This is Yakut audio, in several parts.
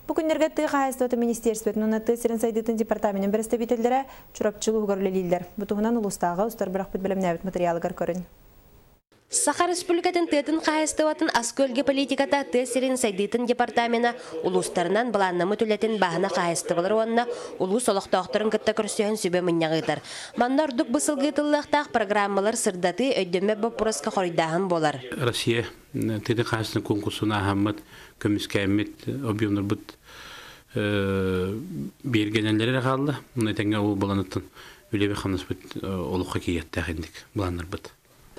Бу күннэргэ тыа хаһаайыстыбатын министиэристибэтин уонна тыа сирин сайдыытын департаменын бэрэстэбиитэллэрэ Чурапчы улууһугар үлэлииллэр. Бу туһунан улуустааҕы устар бөлөхпүт бэлэмнээбит матырыйаалыгар көрүн. Саха Республикатын тыатын хаһаайыстыбатын ас-күөлгэ политиката тыа сирин сайдыытын департамена улуустарынан былааннаммыт үлэтин бааһына хаһаайыстыбалар уонна улуус олохтоохторун кытта көрсүһэн сүбэ мунньах ыытар. Манна ордук бу сылга ыытыллыахтаах программалар сырдатыы, өйдөммөт боппуруоска хоруйдааһын буолар. Россия тыатын хаһаайыстыбатын конкурсун ааһаммыт, көмүскээммит объемнарбыт биэргэнэллэрэ эрэ хаалла. Этэҥҥэ ол баланыттан үлэбит-хамнаспыт олоххо киириэхтээх инник былааннарбыт.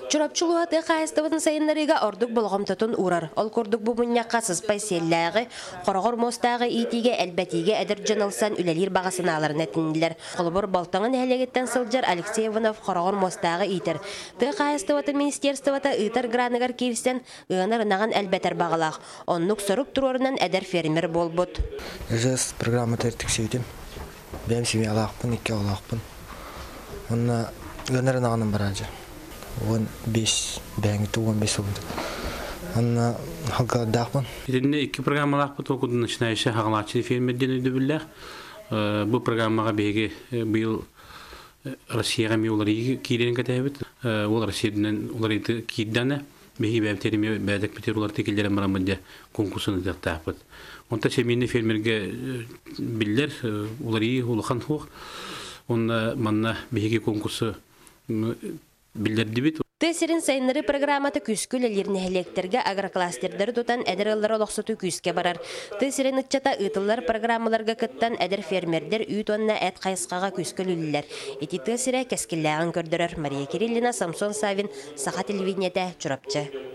Чурапчы улууһа тыа хаһаайыстыбатын сайыннарыыга ордук болҕомтотун уурар. Ол курдук бу мунньахха сыспай сиэллээҕи, хороҕор муостааҕы иитиигэ, элбэтиигэ эдэр дьон ылсан үлэлиир баҕа санааларын этиннилэр. Холобур, Болтоҥо нэһилиэгиттэн сылдьар Алексей Иванов хороҕор муостааҕы иитэр. Тыа хаһаайыстыбатын министерствота ыытар граныгар киирсэн, ыанар ынаҕын элбэтэр баҕалаах. Оннук сорук туруорунан эдэр фермер буолбут. ЖС программатыгар тиксибитим. Бэйэм семьялаахпын, икки оҕолоохпун. Уонна ыанар ынаҕынан барааччы. 15, бэйэҥиттэн 15 ылбыт. Онно халкалардаахпын. Итиннэ икки программалаахпыт ол курдук начинающий хаҕалааччы фермер диэн өйдөбүллээх. Бу программаҕа биһиги быйыл Россияҕа эмиэ уларыйыы киирэн кэтэһэбит. Ол Россиянан уларыйыы киирдэнэ биһиги бэйэбит эмиэ бэйэдэкпитигэр уларытыы киллэрэн бараммыт дьэ конкурсун ыытыахтаахпыт. Онтон семейный фермергэ биллэр уларыйыы улахан суох. Онно манна биһиги конкурсу биллэрдибит. Тыа сирин сайыннарыы программата күүскэ үлэлиир нэһилиэктэргэ агрокластердары тутан эдэр ыаллары олохсутуу күүскэ барар. Тыа сирин ыччата ыытыллар программаларга кыттан эдэр фермердэр үүт уонна эт хайысхаҕа күүскэ үлэлииллэр. Ити тыа сирэ кэскиллээҕин көрдөрөр. Мария Кириллина, Самсон Савин, Саха телевидениетэ, Чурапчы.